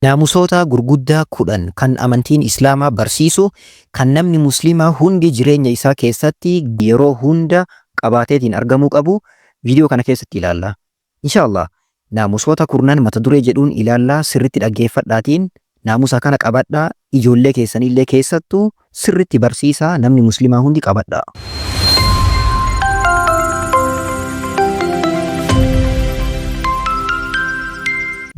Naamusoota gurguddaa 10 kan amantiin Islaamaa barsiisu kan namni Muslimaa hundi jireenya isaa keessatti yeroo hunda qabaateetiin argamuu qabu viidiyoo kana keessatti ilaalla. Inshaa Allah naamusoota kurnan mata duree jedhuun ilaallaa sirritti dhaggeeffadhaatiin naamusa kana qabadhaa ijoollee keessanillee keessattuu sirritti barsiisaa namni Muslimaa hundi qabadhaa.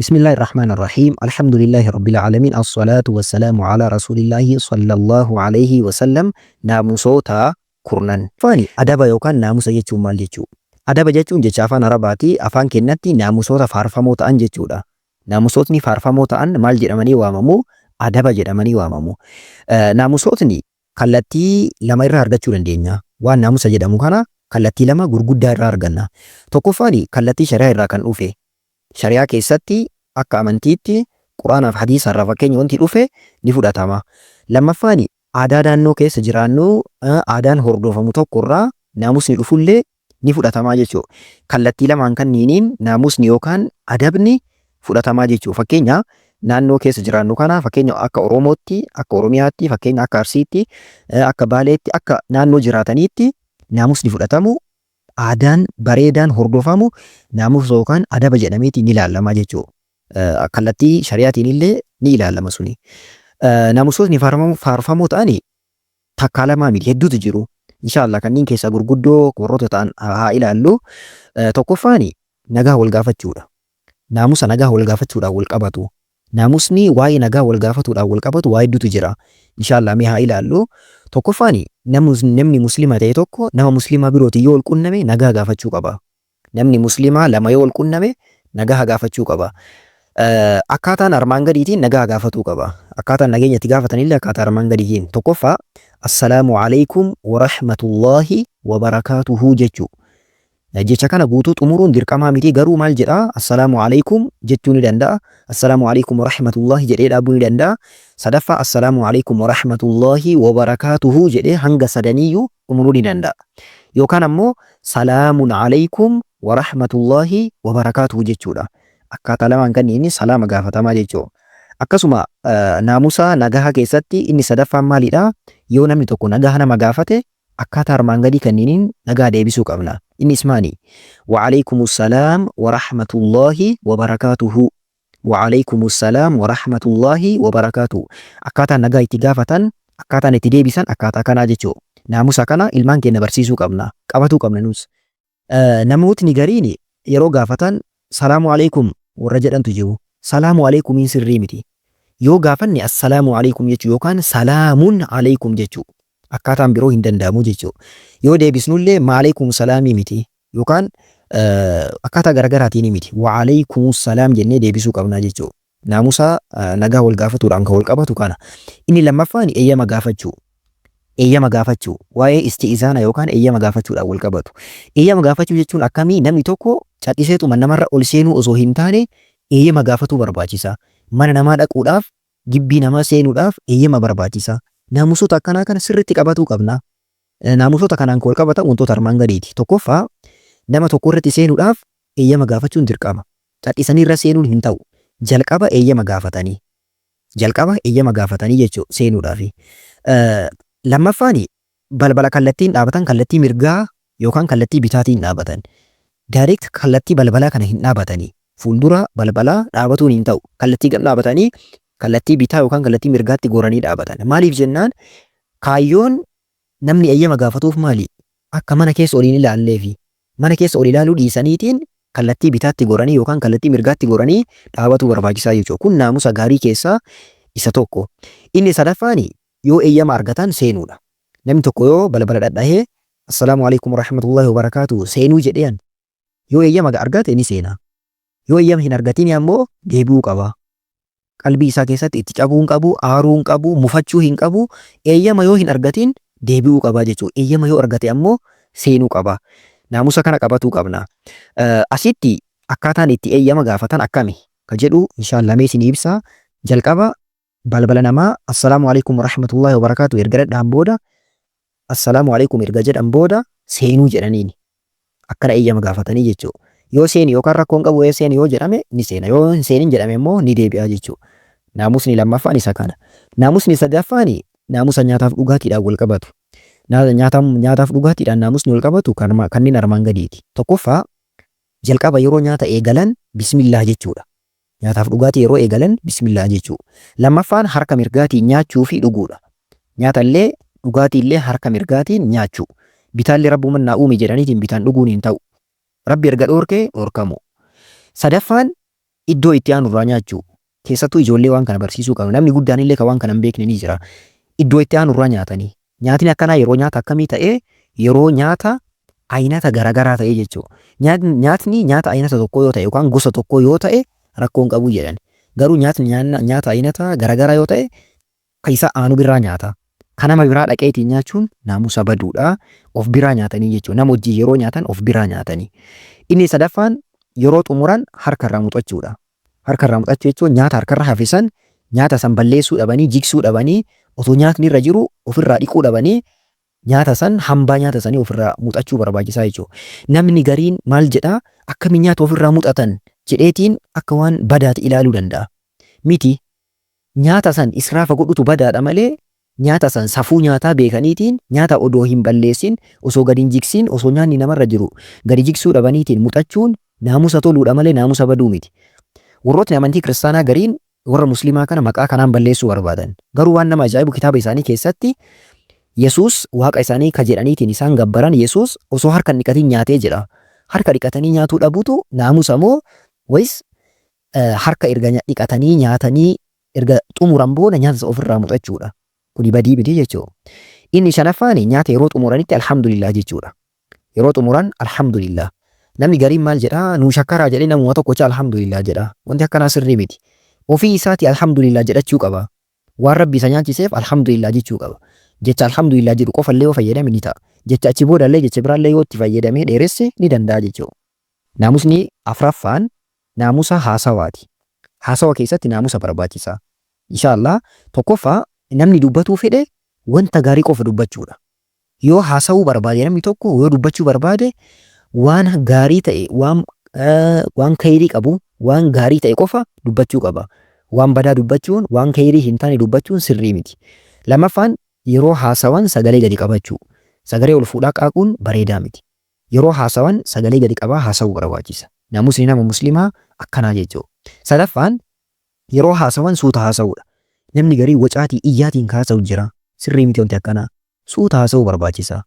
بسم الله الرحمن الرحيم الحمد لله رب العالمين الصلاة والسلام على رسول الله صلى الله عليه وسلم naamusoota kurnan. Faani adaba yookaan naamusa jechuun maal jechuu? Adaba jechuun jecha afaan Arabaati. Afaan keenyatti naamusoota faarfamoo ta'an jechuudha. Naamusootni faarfamoo ta'an maal jedhamanii waamamu? Adaba jedhamanii waamamu. Naamusootni kallattii lama irraa argachuu dandeenya. Waan naamusa jedhamu kana kallattii lama gurguddaa irraa arganna. Tokkoffaan kallattii shari'aa irraa kan dhufe. Shari'aa keessatti akka amantiitti Qur'aanaaf hadiisa irraa fakkeenya wanti dhufe ni fudhatama. Lammaffaan aadaa naannoo keessa jiraannu aadaan hordofamu tokko irraa naamusni dhufullee ni fudhatamaa jechuudha. Kallattii lamaan kanniiniin naamusni yookaan adabni fudhatamaa jechuudha. Fakkeenya naannoo keessa jiraannu kana fakkeenya akka Oromootti, akka Oromiyaatti, fakkeenya akka Arsiitti, akka Baaleetti, akka naannoo jiraataniitti naamusni fudhatamu aadaan bareedaan hordofamu naamusa yookaan adaba jedhameeti ni ilaalama jechuudha. Kallattii shari'aatiin illee ni ilaalama suni. Naamusootni faarfamoo ta'ani takkaa lamaa miti hedduutu jiru. Inshaallah kanneen keessaa gurguddoo warroota ta'an haa ilaallu. Tokkoffaan nagaa wal gaafachuudha. Naamusa nagaa wal gaafachuudhaan wal qabatu. Naamusni waa'ee nagaa wal gaafatuudhaan wal qabatu waa hedduutu jira. Inshaallah mee haa ilaallu. Tokkoffaan namni muslima ta'e tokko nama muslimaa birootiin yoo wal qunname nagaa gaafachuu qaba. Namni muslimaa lama yoo wal qunname nagaa gaafachuu qaba. Akkaataan armaan gadiitiin nagaa gaafatuu qaba. Akkaataan nageenya itti gaafatanillee akkaataa armaan gadiitiin. Tokkoffaa assalaamu alaikum wa rahmatullahi wa barakaatuhu jechuu. Jecha kana guutuu xumuruun dirqamaa miti garuu maal jedhaa assalaamu alaikum jechuu ni danda'a. Assalaamu alaikum wa rahmatullahi jedhee dhaabuu ni danda'a. Sadaffaa assalaamu alaikum wa rahmatullahi wa barakaatuhu jedhee hanga sadaniiyyuu xumuruu ni danda'a. Yookaan ammoo salaamun alaikum wa rahmatullahi wa barakaatuhu jechuudha. Akkaataa lamaan kanniin salaama gaafatamaa jechuudha. Akkasuma naamusa nagaha keessatti inni sadaffaan maalidha? Yoo namni tokko nagaha nama gaafate akkaataa armaan gadii kanniiniin nagaa deebisuu qabna. Innis maali? Wa alaykumus salaam wa rahmatullahi wa barakaatuhu. Wa alaykumus salaam wa rahmatullahi wa barakaatuhu. Akkaataan nagaa itti gaafatan, akkaataan itti deebisan akkaataa kanaa jechuudha. Naamusa kana ilmaan keenya barsiisuu qabna. Qabatuu qabna nus. Namootni gariin yeroo gaafatan salaamu alaykum warra jedhantu jiru. Salaamu alaykumiin sirrii miti. Yoo gaafanne assalaamu alaykum jechuu yookaan salaamun alaykum jechuu. Akkaataan biroo hin danda'amu jechuu. Yoo deebisnullee maaleykum salaamii miti yookaan akkaataa garagaraatiin miti. Wa alaykumus salaam jennee deebisuu qabna jechuu. Naamusa nagaa wal gaafatuudhaan kan wal qabatu kana. Inni lammaffaan eeyyama gaafachuu. Eeyyama gaafachuu waa'ee isti'izaana yookaan eeyyama gaafachuudhaan wal qabatu. Eeyyama gaafachuu jechuun akkamii namni tokko calliseetuma namarra ol seenuu osoo hin taane eeyyama gaafatuu barbaachisa. Mana namaa dhaquudhaaf, gibbii namaa seenuudhaaf eeyyama barbaachisa. Naamusoota akkanaa kana sirriitti qabatuu qabna. Naamusoota kanaan kan wal qabatan wantoota armaan gadiiti. Tokkoffaa nama tokko irratti seenuudhaaf eeyyama gaafachuun dirqama. Callisanii irra seenuun hin ta'u. Jalqaba eeyyama gaafatanii. Jalqaba eeyyama gaafatanii jechuu seenuudhaafi. Lammaffaan balbala kallattiin dhaabatan kallattii mirgaa yookaan kallattii bitaatiin dhaabatan. Direct kallattii balbalaa kana hin dhaabatanii. Fuuldura balbalaa dhaabatuun hin ta'u. Kallattii gam dhaabatanii kallattii bitaa yookaan kallattii mirgaatti goranii dhaabatan. Maaliif jennaan kaayyoon namni eeyyama gaafatuuf maali? Akka mana keessa ol hin ilaalleefi. Mana keessa ol ilaaluu dhiisaniitiin kallattii bitaatti goranii yookaan kallattii mirgaatti goranii dhaabatuu barbaachisaa jechuudha. Kun naamusa gaarii keessaa isa tokko. Inni sadaffaan yoo eeyyama argatan seenuudha. Namni tokko yoo balbala dhadhahee assalaamu alaikum warahmatullahi wabarakaatuh seenuu jedheen yoo eeyyama argate ni seena. Yoo eeyyama hin argatin ammoo deebi'uu qaba. Qalbii isaa keessatti itti cabuu hin qabu, aaruu hin qabu, mufachuu hin qabu. Eeyyama yoo hin argatin deebi'uu qaba jechuudha. Eeyyama yoo argate ammoo seenuu qaba. Naamusa kana qabatuu qabna. Asitti akkaataan itti eeyyama gaafatan akkami ka jedhu inshaallah mee isinii ibsa. Jalqaba balbala namaa assalaamu alaikum warahmatullahi wabarakaatuh erga dhadhaan booda assalaamu alaikum erga jedhan booda seenuu jedhaniini. Akkana eeyyama gaafatanii jechuudha. Yoo seeni yookaan rakkoon qabu ee seeni yoo jedhame ni seena. Yoo hin seenin jedhame immoo ni deebi'a jechuudha. Naamusni lammaffaan isa kana. Naamusni sadaffaan naamusa nyaataaf dhugaatiidhaan wal qabatu. Nyaataaf dhugaatiidhaan naamusni wal qabatu kanneen armaan gadiiti. Tokkoffaa, jalqaba yeroo nyaata eegalan bismillaah jechuudha. Nyaataaf dhugaatii yeroo eegalan bismillaah jechuu. Lammaffaan harka mirgaatiin nyaachuu fi dhuguudha. Nyaata illee dhugaatii illee harka mirgaatiin nyaachuu. Bitaallee Rabbuman naa uume jedhaniitiin bitaan dhuguun hin ta'u. Rabbi erga dhoorkee dhoorkamuu. Sadaffaan iddoo itti aanu irraa nyaachuu. Keessattuu ijoollee waan kana barsiisuu qabna. Namni guddaan illee kan waan kana hin beekne ni jira. Iddoo itti aanu irraa nyaatanii. Nyaatni akkanaa yeroo nyaata akkamii ta'ee yeroo nyaata aynata garagaraa ta'ee jechuudha. Nyaatni nyaata aynata tokkoo yoo ta'e yookaan gosa tokkoo yoo ta'e rakkoo hin qabu jedhan. Garuu nyaatni nyaata aynata garagaraa yoo ta'e ka isa aanu biraa nyaata. Ka nama biraa dhaqeetiin nyaachuun naamusa baduudha. Of biraa nyaatanii jechuudha. Nama wajjin yeroo nyaatan of biraa nyaatanii. Inni sadaffaan yeroo xumuran harka irraa muxachuudha. Harka irraa muxachuu jechuun nyaata harkarra hafe san nyaata san balleessuu dhabanii, jigsuu dhabanii, osoo nyaatni irra jiru ofirraa dhiquu dhabanii nyaata san hambaa nyaata sanii ofirraa muxachuu barbaachisaa jechuudha. Namni gariin maal jedhaa akkamiin nyaata ofirraa muxatan jedheetiin akka waan badaati ilaaluu danda'a. Miti nyaata san israafa godhutu badaadha malee nyaata san safuu nyaataa beekaniitiin nyaata odoo hin balleessin, osoo gad hin jigsin, osoo nyaanni namarra jiru gadi jigsuu dhabaniitiin muxachuun naamusa toluudha malee naamusa baduu miti. Warrootni amantii kiristaanaa gariin warra muslimaa kana maqaa kanaan balleessuu barbaadan. Garuu waan nama ajaa'ibu kitaaba isaanii keessatti Yesuus waaqa isaanii ka jedhaniitiin isaan gabbaran Yesuus osoo harka hin dhiqatin nyaatee jedha. Harka dhiqatanii nyaatuu dhabuutu naamusa moo wayis harka erga dhiqatanii nyaatanii erga xumuran booda nyaata isa ofirraa muxachuudha. Kuni badii miti jechuudha. Inni shanaffaan nyaata yeroo xumuranitti alhamdulillah jechuudha. Yeroo xumuran alhamdulillah. Namni gariin maal jedhaa nuu shakkaraa jedhee namuma tokkocha alhamdulillah jedha. Wanti akkanaa sirrii miti. Ofii isaatii alhamdulillah jedhachuu qaba. Waan Rabbi isa nyaachiseef alhamdulillah jechuu qaba. Jecha alhamdulillah jedhu qofallee yoo fayyadame ni ta'a. Jecha achi boodallee jecha biraallee yoo itti fayyadamee dheeresse ni danda'a jechuudha. Naamusni afraffaan naamusa haasawaati. Haasawa keessatti naamusa barbaachisa. Inshaa Allah tokkoffaa namni dubbatuu fedhe wanta gaarii qofa dubbachuudha. Yoo haasawuu barbaade namni tokko yoo dubbachuu barbaade waan gaarii ta'e waan waan kayrii qabu waan gaarii ta'e qofa dubbachuu qaba. Waan badaa dubbachuun waan kayrii hin taane dubbachuun sirrii miti. Lammaffaan yeroo haasawan sagalee gadi qabachuu. Sagalee ol fuudhaa qaaquun bareedaa miti. Yeroo haasawan sagalee gadi qabaa haasawuu barbaachisa. Naamusni nama muslimaa akkanaa jechuudha. Sadaffaan yeroo haasawan suuta haasawuudha. Namni garii wacaatii iyyaatiin ka haasawu jira. Sirrii miti wanti akkanaa. Suuta haasawuu barbaachisa.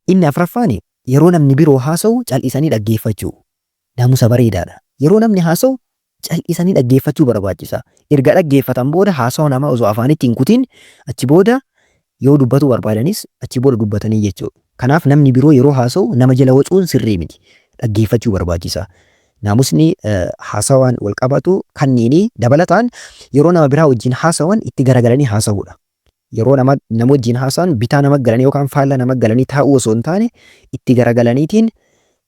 Inni afraffaan yeroo namni biroo haasawu cal'isanii dhaggeeffachuu. Naamusa bareedaadha. Yeroo namni haasawu cal'isanii dhaggeeffachuu barbaachisa. Erga dhaggeeffatan booda haasawa namaa osoo afaanitti hin kutin achi booda yoo dubbatuu barbaadanis achi booda dubbatanii jechuudha. Kanaaf namni biroo yeroo haasawu nama jala wacuun sirrii miti. Dhaggeeffachuu barbaachisa. Naamusni haasawaan wal qabatu kanniini. Dabalataan yeroo nama biraa wajjin haasawan itti garagalanii haasawuudha. Yeroo nama nama wajjin haasa'an bitaa nama galanii yookaan faallaa nama galanii taa'uu osoo hin taane itti garagalaniitiin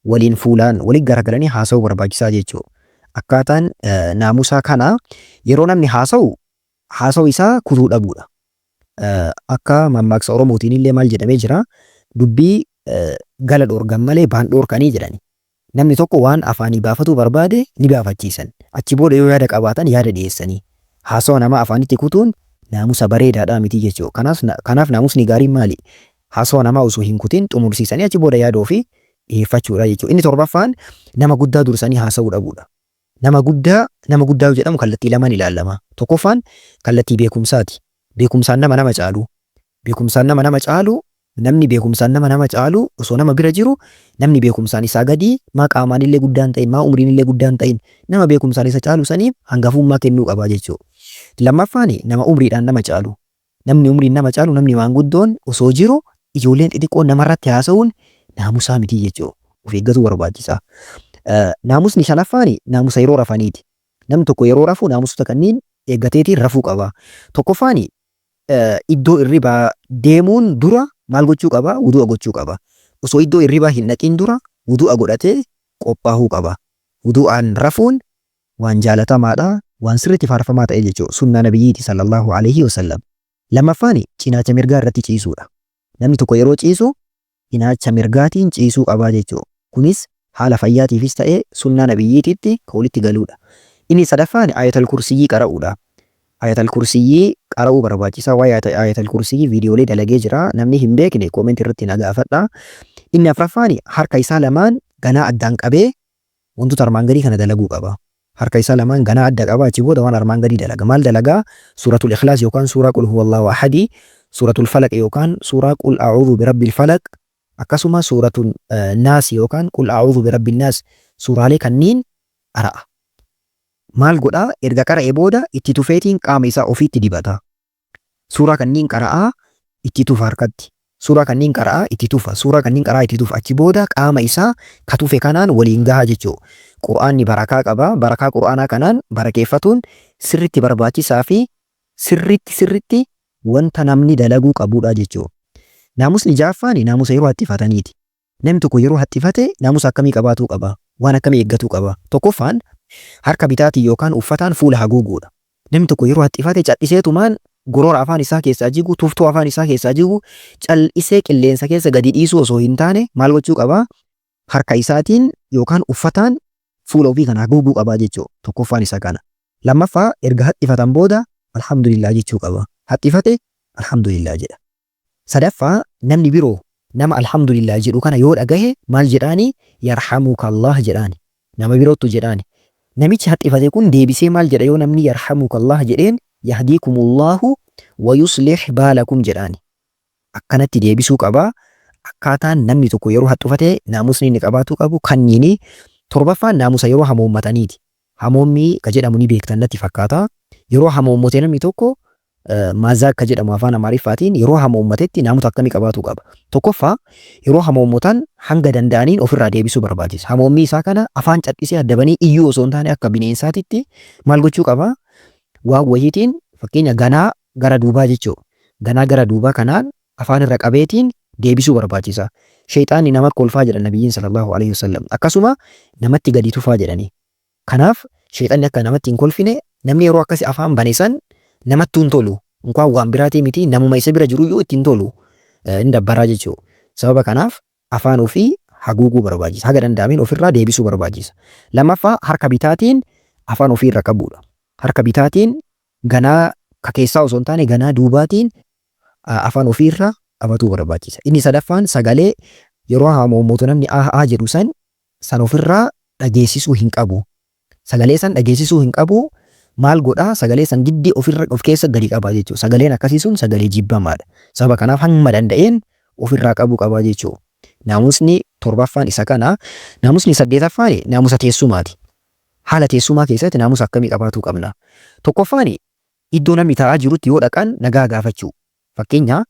waliin fuulaan walitti garagalanii haasa'uu barbaachisaa jechuudha. Akkaataan naamusaa kana yeroo namni haasa'u haasa'u isaa kutuu dhabuudha. Akka mammaaksa Oromootiin illee maal jedhamee jira dubbii gala dhoorgan malee baan dhoorkanii jedhani. Namni tokko waan afaanii baafatuu barbaade ni baafachiisan. Achi booda yoo yaada qabaatan yaada dhiyeessanii. Haasawa namaa afaanitti kutuun naamusa bareedaadhaa miti jechuudha. Kanaaf, kanaaf naamusni gaariin maali? Haasawa namaa osoo hin kutin xumursiisanii achi booda yaada ofii dhiyeeffachuudha jechuudha. Inni torbaffaan nama guddaa dursanii haasawuu dhabuudha. Nama guddaa, nama guddaa yoo jedhamu kallattii lamaan ilaalama. Tokkoffaan kallattii beekumsaati. Beekumsaan nama nama caalu. Beekumsaan nama nama caalu Namni beekumsaan nama nama caalu osoo nama bira jiru namni beekumsaan isaa gadii maa qaamaan illee guddaa hin ta'in maa umriin illee guddaa hin ta'in nama beekumsaan isa caalu saniif hangafummaa kennuu qabaa jechuudha. Lammaffaan nama umriidhaan nama caalu. Namni umriin nama caalu namni maanguddoon osoo jiru ijoolleen xixiqqoon namarratti haasa'uun naamusaa miti jechuudha. Of eeggatuu barbaachisa. Naamusni shanaffaan naamusa yeroo rafaniiti. Namni tokko yeroo rafu naamusota kanniin eeggateetiin rafuu qaba. Tokkoffaan iddoo irribaa deemuun dura maal gochuu qaba? Wudu'a gochuu qaba. Osoo iddoo irribaa hin dhaqin dura wudu'a godhatee qophaahuu qaba. Wudu'aan rafuun waan jaalatamaadha, waan sirriitti faarfamaa ta'e jechuudha. Sunnaa Nabiyyiiti sallallahu aleyhi wasallam. Lammaffaan cinaacha mirgaa irratti ciisuudha. Namni tokko yeroo ciisu cinaacha mirgaatiin ciisuu qabaa jechuudha. Kunis haala fayyaatiifis ta'ee sunnaa Nabiyyiititti ka walitti galuudha. Inni sadaffaan Aayatal Kursiyyii qara'uudha. Ayatal Kursiyyii qara'uu barbaachisa. Waa'ee Ayatal Kursiyyii viidiyoolee dalagee jira. Namni hin beekne comment irratti na gaafadha. Inni afraffaan harka isaa lamaan ganaa addaan qabee wantoota armaan gadii kana dalaguu qaba. Harka isaa lamaan ganaa adda qaba achi booda waan armaan gadii dalaga. Maal dalagaa? Suuratul Ikhlaas yookaan suuraa Qul huwallahu ahadi, Suuratul Falaq yookaan suuraa Qul a'uudhu birabbil falaq, akkasuma Suuratul Naas yookaan Qul a'uudhu birabbin naas suuraalee kanniin qara'a. Maal godha? Erga qara'e booda itti tufeetiin qaama isaa ofiitti dibata. Suuraa kanniin qara'aa itti tufa harkatti. Suuraa kanniin qara'aa itti tufa. Suuraa kanniin qara'aa itti tufa. Achi booda qaama isaa ka tufe kanaan waliin gaha jechuudha. Qur'aanni barakaa qaba. Barakaa Qur'aanaa kanaan barakeeffatuun sirritti barbaachisaa fi sirritti sirritti wanta namni dalaguu qabuudha jechuudha. Naamusni ja'affaani naamusa yeroo haxxifataniiti. Namni tokko yeroo haxxifate naamusa akkamii qabaatuu qaba? Waan akkamii eeggatuu qaba? Tokkoffaan, harka bitaatiin yookaan uffataan fuula haguuguudha. Namni tokko yeroo haxxifate cal'iseetumaan goroora afaan isaa keessaa jigu, tuftoo afaan isaa keessaa jigu cal'isee qilleensa keessa gadi dhiisuu osoo hin taane maal gochuu qaba? Harka isaatiin yookaan uffataan fuula ofii kana haguuguu qaba jechuudha. Tokkoffaan isa kana. Lammaffaa, erga haxxifatan booda Alhamdulillah jechuu qaba. Haxxifate Alhamdulillah jedha. Sadaffaa, namni biroo nama Alhamdulillah jedhu kana yoo dhagahe maal jedhaani? Yarhamukallah jedhaani. Nama biroottu jedhaani. Namichi haxxifate kun deebisee maal jedha yoo namni Yarhamukallah jedheen? Yahdiikumullahu wa yuslih baalakum jedhaani. Akkanatti deebisuu qaba. Akkaataan namni tokko yeroo haxxufate naamusni inni qabaatuu qabu kanniini. Torbaffaan naamusa yeroo hamoommataniiti. Hamoommii ka jedhamu ni beektan natti fakkaata. Yeroo hamoommote namni tokko Maazaag ka jedhamu afaan Amaariffaatiin yeroo hamoommatetti naamusa akkamii qabaatuu qaba? Tokkoffaa yeroo hamoommotan hanga danda'aniin ofirraa deebisuu barbaachisa. Hamoommii isaa kana afaan cadhisee adda banee iyyuu osoo hin taane akka bineensaatitti maal gochuu qaba? Waan wayiitiin fakkeenya ganaa gara duubaa jechuu. Ganaa gara duubaa kanaan afaan irra qabeetiin deebisuu barbaachisa. Sheyxaanni nama kolfaa jedhan Nabiyyiin sallallahu aleyhi wasallam. Akkasuma namatti gadi tufaa jedhani. Kanaaf sheyxanni akka namatti hin kolfine namni yeroo akkasi afaan bane san namattuu hin tolu. Inkwaan waan biraatii miti namuma isa bira jiruyyuu itti hin tolu. Hin dabbaraa jechuu. Sababa kanaaf afaan ofii haguuguu barbaachisa. Haga danda'ameen ofirraa deebisuu barbaachisa. Lammaffaa harka bitaatiin afaan ofii irra qabuudha. Harka bitaatiin ganaa ka keessaa osoo hin taane ganaa duubaatiin afaan ofii irra qabatuu barbaachisa. Inni sadaffaan sagalee yeroo haamoommatu namni ah ah jedhu san san ofirraa dhageessisuu hin qabu. Sagalee san dhageessisuu hin qabu. Maal godha? Sagalee san giddi ofirra of keessa gadi qaba jechuudha. Sagaleen akkasii sun sagalee jibbamaadha. Sababa kanaaf hamma danda'een ofirraa qabuu qaba jechuudha. Naamusni torbaffaan isa kana. Naamusni saddeetaffaan naamusa teessumaati. Haala teessumaa keessatti naamusa akkamii qabaatuu qabna? Tokkoffaan iddoo namni taa'aa jirutti yoo dhaqan nagaa gaafachuu. Fakkeenya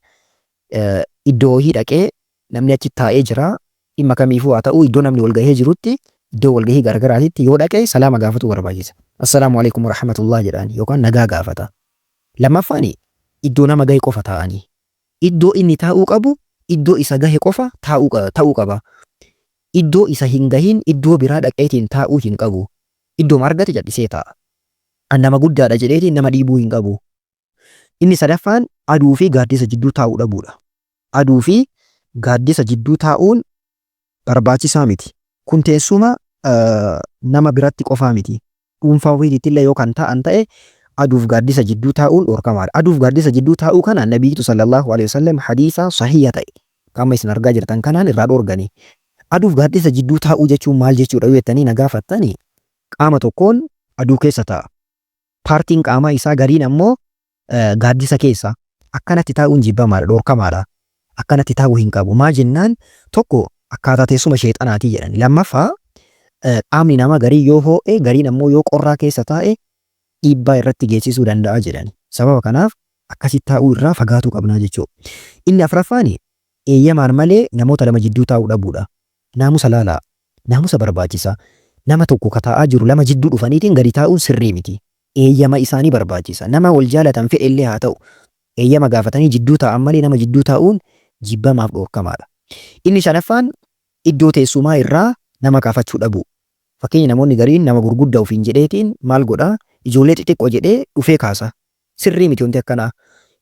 iddoo wahii dhaqee namni achi taa'ee jira dhimma kamiifuu haa ta'uu iddoo namni wal gahee jirutti iddoo wal gahii garagaraatitti yoo dhaqe salaama gaafatuu barbaachisa. Assalaamu alaikum warahmatullah jedhaan yookaan nagaa gaafata. Lammaffaan iddoo nama gahe qofa taa'anii. Iddoo inni taa'uu qabu iddoo isa gahe qofa taa'uu ta'uu qaba. Iddoo isa hin gahin iddoo biraa dhaqeetiin taa'uu hin qabu. Iddooma argate cal'isee taa'a. An nama guddaadha jedheetiin nama dhiibuu hin qabu. Inni sadaffaan aduu fi gaaddisa jidduu taa'uu dhabuudha. Aduu fi gaaddisa jidduu taa'uun barbaachisaa miti. Kun teessuma nama biratti qofaa miti. Dhuunfaa ofiitittillee yoo kan taa'an ta'e aduuf gaaddisa jidduu taa'uun dhorkamaadha. Aduuf gaaddisa jidduu taa'uu kana Nabiyyitu sallallaahu aleyhi wasallam hadiisa sahiiha ta'e kan amma isin argaa jirtan kanaan irraa dhorgani. Aduuf gaaddisa jidduu taa'uu jechuun maal jechuudha yoo jettanii na gaafattani qaama tokkoon aduu keessa taa'a. Paartiin qaamaa isaa gariin ammoo gaaddisa keessa. Akkanatti taa'uun jibbamaadha, dhoorkamaadha. Akkanatti taa'uu hin qabu. Maa jennaan tokko akkaataa teessuma sheexanaatii jedhani. Lammaffaa qaamni namaa gariin yoo hoo'e gariin ammoo yoo qorraa keessa taa'e dhiibbaa irratti geessisuu danda'a jedhani. Sababa kanaaf akkasitti taa'uu irraa fagaatuu qabnaa jechuudha. Inni afraffaan eeyyamaan malee namoota lama jidduu taa'uu dhabuudha. Naamusa laalaa. Naamusa barbaachisa. Nama tokko ka taa'aa jiru lama jidduu dhufaniitiin gadi taa'uun sirrii miti. Eeyyama isaanii barbaachisa. Nama wal jaalatan fedhe illee haa ta'u. Eeyyama gaafatanii jidduu taa'an malee nama jidduu taa'uun jibbamaaf dhoorkamaadha. Inni shanaffaan iddoo teessumaa irraa nama kaafachuu dhabuu. Fakkeenya namoonni gariin nama gurguddaa ofiin jedheetiin maal godha ijoollee xixiqqoo jedhee dhufee kaasa. Sirrii miti wanti akkanaa.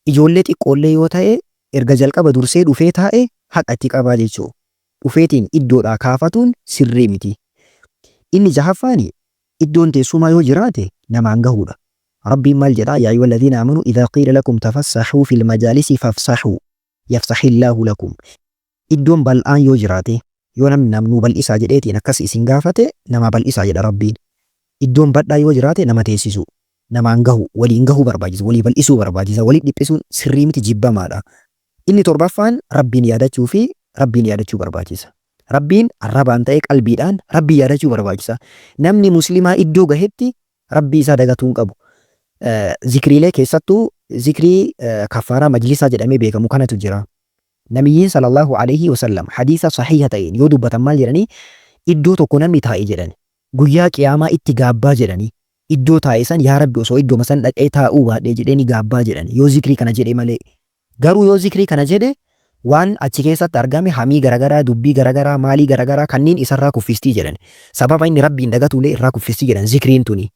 Ijoollee xiqqoollee yoo ta'e erga jalqaba dursee dhufee taa'e haqa itti qabaa jechuu. Dhufeetiin iddoodhaa kaafatuun sirrii miti. Inni jahaffaan iddoon teessumaa yoo jiraate namaan gahuudha. Rabbiin maal jedha? Yaa ayyuhalladiina aamanuu idhaa qiila lakum tafassaxuu fil majaalisi fafsaxuu yafsahillaahu lakum. Iddoon bal'aan yoo jiraate, yoo namni nam nuu bal'isaa jedheetiin akkas isin gaafate namaa bal'isaa jedha Rabbiin. Iddoon badhaa yoo jiraate nama teessisuu, namaan gahu, waliin gahuu barbaachisa, walii bal'isuu barbaachisa, wali dhiphisuun sirrii miti jibbamaadha. Inni torbaffaan Rabbiin yaadachuu fi Rabbiin yaadachuu barbaachisa. Rabbiin arrabaan ta'ee qalbiidhaan Rabbiin yaadachuu barbaachisa. Namni muslimaa iddoo gahetti Rabbii isaa dagatuu hin qabu. Zikriilee keessattuu zikrii kaffaaraa majlisaa jedhamee beekamu kanatu jira. Nabiyyiin sallallahu aleyhi wasallam hadiisa sahiiha ta'een yoo dubbatan maal jedhanii iddoo tokko namni taa'e jedhani guyyaa qiyaamaa itti gaabbaa jedhanii iddoo taa'e san yaa rabbi osoo iddooma san dhaqee taa'uu baadhee jedhee ni gaabbaa jedhani yoo zikrii kana jedhe malee garuu yoo zikrii kana jedhe waan achi keessatti argame hamii garagaraa dubbii garagaraa maalii garagaraa kanniin isarraa kuffistii jedhan sababa inni rabbiin dagatuulee irraa kuffistii jedhan zikriin tuni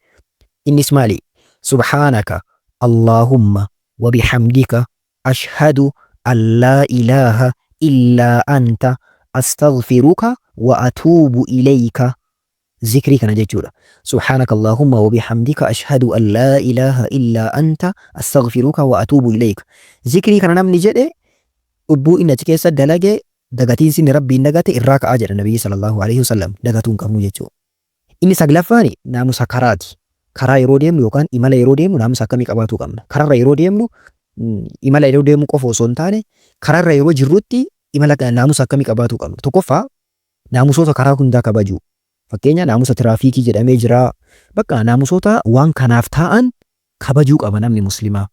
innis maali subhaanaka allaahumma wabihamdika Ashhadu an laa ilaaha illaa anta astaghfiruka wa atuubu ilayka Zikrii kana jechuudha. Subhaanaka Allaahumma wa bihamdika ashhadu an laa ilaaha illaa anta astaghfiruka wa atuubu ilayka. Zikrii kana namni jedhe cubbuu inni achi keessa dalage dagatiinsi inni Rabbiin dagate irraa ka'a jedha Nabiyyi sallallahu alaihi wasallam. Dagatuu hin qabnu jechuudha. Inni saglaffaani naamusa karaati. Karaa yeroo deemnu yookaan imala yeroo deemnu naamusa akkamii qabaatuu qabna? Kararra yeroo deemnu imala yeroo deemuu qofa osoo hin taane kararra yeroo jirrutti imala naamusa akkamii qabaatuu qabna? Tokkoffaa naamusoota karaa hundaa kabajuu. Fakkeenya naamusa tiraafiikii jedhamee jira. Bakka naamusoota waan kanaaf taa'an kabajuu qaba namni muslimaa.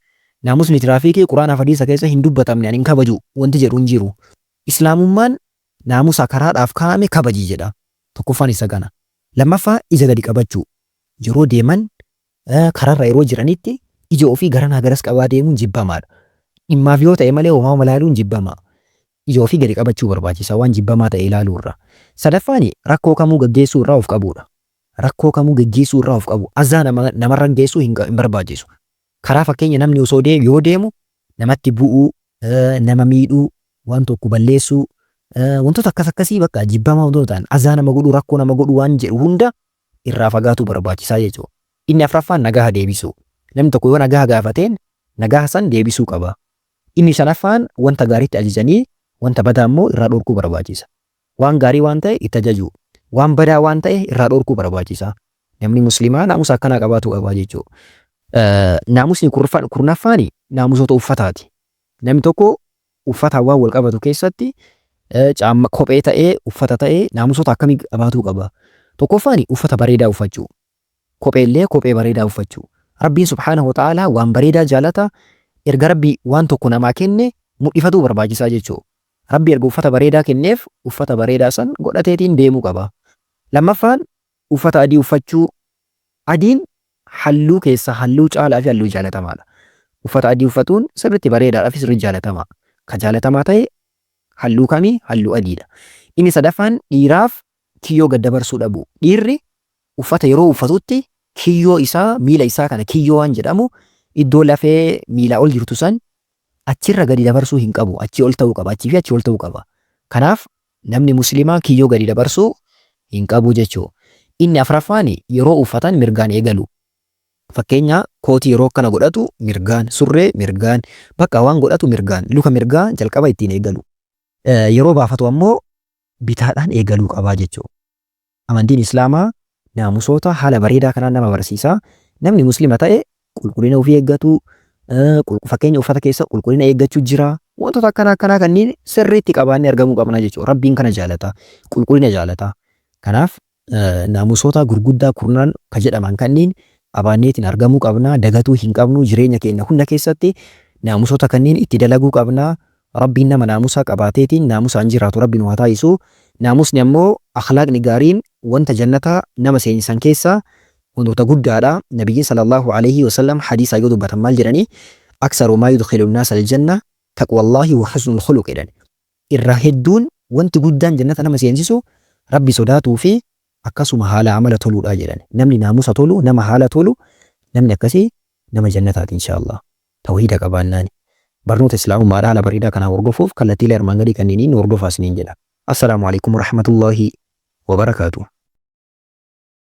Naamusni tiraafiikii Quraanaaf hadiisa keessa hin dubbatamne ani hin kabaju wanti jedhu hin jiru. Islaamummaan naamusa karaadhaaf kaa'ame kabaji jedha. Tokkoffaan isa kana. Lammaffaa ija gadi qabachuu. Yeroo deeman kararra yeroo jiranitti ija ofii garanaa garas qabaa deemuun jibbamaadha. Dhimmaaf yoo ta'e malee homaa homa ilaaluun jibbamaa. Ija ofii gadi qabachuu barbaachisa waan jibbamaa ta'e ilaaluu irraa. Sadaffaan rakkoo kamuu gaggeessuu irraa of qabuudha. Rakkoo kamuu geggeessuu irraa of qabu. Azaa nama namarran geessuu hin hin barbaachisu. Karaa fakkeenya namni osoo dee yoo deemu namatti bu'uu, nama miidhuu, waan tokko balleessuu, wantoota akkas akkasii bakka jibbamaa wantoota ta'an azaa nama godhuu, rakkoo nama godhuu waan jedhu hunda irraa fagaatuu barbaachisaa jechuudha. Inni afraffaan nagaha deebisuu. Namni tokko yoo nagaha gaafateen nagaha san deebisuu qaba. Inni shanaffaan wanta gaariitti ajajanii wanta badaa immoo irraa dhorkuu barbaachisa. Waan gaarii waan ta'e itti ajajuu. Waan badaa waan ta'e irraa dhorkuu barbaachisa. Namni muslimaa naamusa akkanaa qabaatuu qaba jechuudha. Naamusni kurnaffaani naamusoota uffataati. Namni tokko uffataan waan wal qabatu keessatti caamma kophee ta'ee uffata ta'ee naamusoota akkamii qabaatuu qaba? Tokkoffaani uffata bareedaa uffachuu. Kophee illee kophee bareedaa uffachuu. Rabbiin subhaanahu wa ta'aalaa waan bareedaa jaalata. Erga Rabbi waan tokko namaa kenne mudhifatuu barbaachisaa jechuudha. Rabbi erga uffata bareedaa kenneef uffata bareedaa san godhateetiin deemuu qaba. Lammaffaan uffata adii uffachuu. Adiin halluu keessaa halluu caalaa fi halluu jaalatamaadha. Uffata adii uffatuun sirriitti bareedaadhaa fi sirriitti jaalatamaa. Ka jaalatamaa ta'e halluu kami? Halluu adiidha. Inni sadaffaan dhiiraaf kiyyoo gad dabarsuu dhabuu. Dhiirri uffata yeroo uffatutti kiyyoo isaa miila isaa kana kiyyoo waan jedhamu iddoo lafee miilaa ol jirtu san achirra gadi dabarsuu hin qabu. Achii ol ta'uu qaba. Achii fi achii ol ta'uu qaba. Kanaaf namni muslimaa kiyyoo gadi dabarsuu hin qabu jechuu. Inni afraffaan yeroo uffatan mirgaan eegalu. Fakkeenya kootii yeroo akkana godhatu mirgaan, surree mirgaan, bakka waan godhatu mirgaan, luka mirgaa jalqaba ittiin eegalu. Yeroo baafatu ammoo bitaadhaan eegaluu qabaa jechuu. Amantiin Islaamaa naamusoota haala bareedaa kanaan nama barsiisa. Namni Muslima ta'e qulqullina ofii eeggatu, fakkeenya uffata keessa qulqullina eeggachuu jira. Wantoota akkanaa akkanaa kanneen sirriitti qabaannee argamuu qabna jechuudha. Rabbiin kana jaalata. Qulqullina jaalata. Kanaaf naamusoota gurguddaa kurnan ka jedhaman kanniin qabaanneetiin argamuu qabna. Dagatuu hin qabnu. Jireenya keenya hunda keessatti naamusoota kanniin itti dalaguu qabna. Rabbiin nama naamusa qabaateetiin naamusaan jiraatu Rabbi nu haa taasisu. Naamusni ammoo akhlaaqni gaariin wanta jannata nama seensisan keessaa wantoota guddaadha. Nabiyyiin sallallahu aleyhi wasallam hadiisaa yoo dubbatan maal jedhani? Aksaru maa yudkhilu nnaasa aljanna taqwallaahi wa husnul khuluq jedhan. Irra hedduun wanti guddaan jannata nama seensisu Rabbi sodaatuu fi akkasuma haala amala toluudha jedhan. Namni naamusa tolu, nama haala tolu, namni akkasii nama jannataati inshaa Allah. Tawhiida qabaannaani. Barnoota Islaamummaadha haala bareedaa kanaan hordofuuf kallattiilee armaan gadii kanniiniin nu hordofaa isiniin jedha. Assalaamu Aleykum Warahmatullaahi Wabarakaatuh.